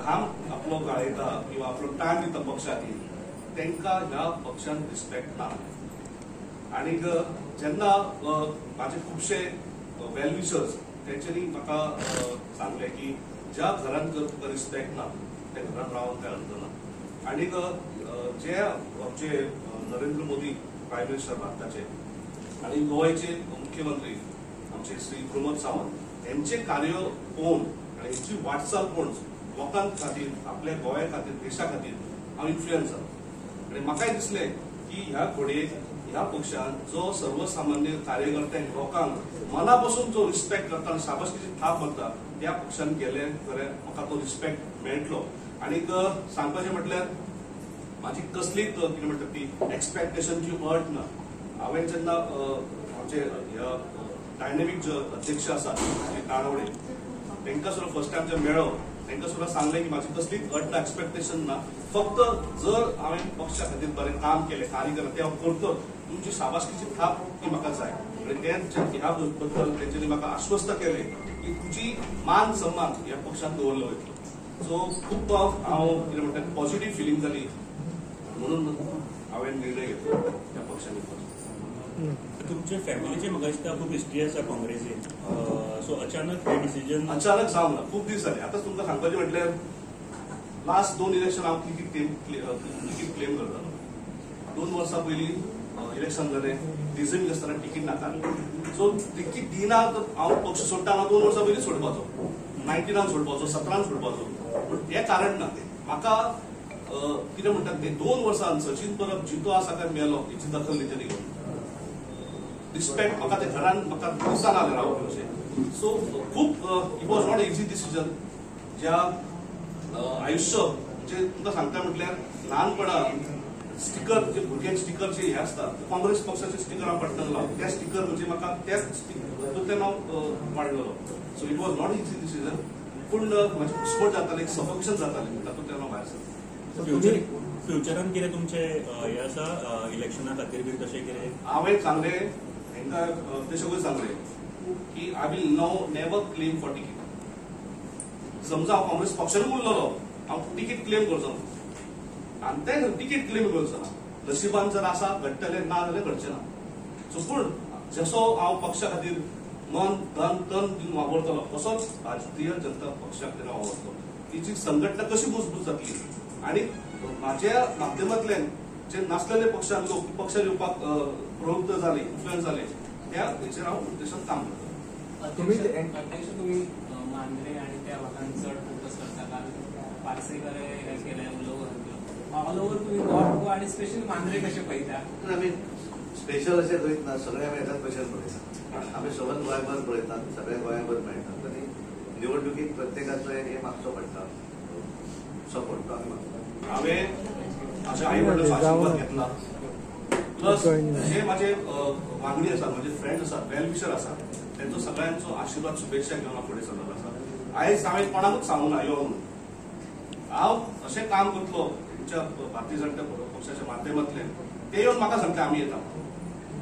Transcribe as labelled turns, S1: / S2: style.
S1: घाम आपलो गाळयता किंवा आपलो टायम दिता पक्षा खातीर तांकां ह्या पक्षान रिस्पेक्ट ना. आनीक जेन्ना म्हाजे खुबशे वेलविशर्स तेंच्यांनी म्हाका सांगलें की ज्या घरान जर तुका रिस्पेक्ट ना त्या घरान रावन काय अर्थ ना. आनीक जे आमचे नरेंद्र मोदी प्रायम मिनिस्टर भारताचे आनी गोंयचे मुख्यमंत्री आमचे श्री प्रमोद सावंत हेंचे कार्य पळोवन आनी हेंची वाटचाल पळोवन लोकां खातीर, आपल्या गोंया खातीर, देशा खातीर हांव इन्फ्लुयन्स जालो. आनी म्हाकाय दिसलें की ह्या घडयेक ह्या पक्षान जो सर्वसामान्य कार्यकर्त्यांक, लोकांक मना पसून जो रिस्पेक्ट करता आनी शाबासकीची थाप मारता त्या पक्षान गेले जाल्यार म्हाका तो रिस्पेक्ट मेळटलो. आनीक सांगपाचें म्हटल्यार म्हाजी कसलीच कितें म्हणटा ती एक्सपेक्टेशनची अट ना. हांवें जेन्ना आमचे डायनेमीक जो अध्यक्ष आसात श्री ताळवडे तांकां सुद्दां फर्स्ट टायम जे मेळ्ळो तांकां सुद्दां सांगलें की म्हाजी कसलीच अट ना, एक्सपेक्टेशन ना, फक्त जर हांवें पक्षा खातीर बरें काम केलें, कार्य केलें तें हांव करतच, तुमची शाबासकीची थाप ती म्हाका जाय. आनी तें ह्या बद्दल तेंच्यांनी म्हाका आश्वस्त केलें की तुजी मान सन्मान ह्या पक्षान दवरलो वयतलो. सो खूब हांव कितें म्हणटा पॉझिटीव फिलींग जाली म्हणून हांवें निर्णय घेतलो त्या पक्षान वचपाचो.
S2: तुमचे फॅमिलीचे म्हाका दिसता खूब हिस्ट्री आसा काँग्रेसीन, सो अचानक हे डिसिजन?
S1: अचानक जावंक ना, खूब दीस जाले. आतां तुमकां सांगपाचें म्हटल्यार लास्ट 2 इलेक्शन हांव तिकीट क्लेम करतालो. 2 वर्सां पयलीं इलेक्शन जालें, डिजर्वींग आसतना तिकीट नाकारलें. सो तिकीट दिना तर हांव पक्ष सोडटा, हांव 2 वर्सां पयलीं सोडपाचो, 19 सोडपाचो, 17 सोडपाचो, पूण हें कारण ना. म्हाका कितें म्हणटात ते 2 वर्सां सचिन परब जितो आसा काय मेलो हेची दखल तेंच्यांनी घेवंक रिस्पेक्ट म्हाका ते घरान म्हाका दिसना रावप अशें. सो खूब it was not easy decision. ज्या आयुश्य म्हणजे तुमकां सांगता म्हटल्यार ल्हानपणान स्टिकर जे भुरग्यांक स्टिकर जे हे आसता काँग्रेस पक्षाचे स्टिकर हांव पटनाक लावं, त्या स्टिकर म्हणजे म्हाका त्या हातूंतल्यान हांव वाडलेलो. So it was not easy decision, पूण म्हाजें घुस्मट जातालें, एक सफोकेशन जातालें, तातूंतल्यान हांव भायर सरलो.
S2: फ्युचरान कितें तुमचें हें आसा इलेक्शना खातीर बी तशें कितें?
S1: हांवें सांगलें हेंकां अध्यक्षाकूय सांगलें की I will no never claim for ticket. समजा हांव काँग्रेस पक्षानूच उरलेलो, हांव तिकीट क्लेम करचो ना, आनी तें तिकीट क्लेम करचो ना. नशिबान जर आसा घडटलें, ना जाल्यार घडचें ना. सो पूण जसो हांव पक्षा खातीर मन धन तन दिवन वापरतलो तसोच भारतीय जनता पक्षा खातीर हांव वापरतलो. तिची संघटना कशी मजबूत जातली आनी म्हाज्या माध्यमांतल्यान जे नासलेले पक्षान लोक पक्षार येवपाक प्रवृत्त जाले, इन्फ्लुयन्स जाले, त्या हेचेर हांव उद्देशान काम करता.
S3: अध्यक्ष, तुमी मांद्रे आणि त्या भागान चड फोकस करता, कारण पार्सेकर हे केलें, उलोवप ऑल ओवर तुमी नॉर्थ गोवा आणि स्पेशल मांद्रे कशें पळयता?
S4: आमी स्पेशल अशें करीत ना, सगळे आमी एकाच भशेन पळयता. आमी सबंद गोंयभर पळयतात, सगळ्या गोंयभर मेळटात आनी निवडणुकीत प्रत्येकाचो हे मागचो पडटा, सपोर्ट तो आमी मागता.
S1: हांवें म्हाज्या आई वडिलांचो आशिर्वाद घेतला, प्लस जे म्हाजे वांगडी आसात, म्हाजे फ्रेंड आसात, वेल विशर आसात, तेंचो सगळ्यांचो आशिर्वाद शुभेच्छा घेवन हांव फुडें सरलेलो आसा. आयज हांवें कोणाकूच सांगूं ना यो म्हणून. हांव अशें काम करतलो तुमच्या भारतीय जनता पक्षाच्या माध्यमांतल्यान, ते येवन म्हाका सांगता आमी येता.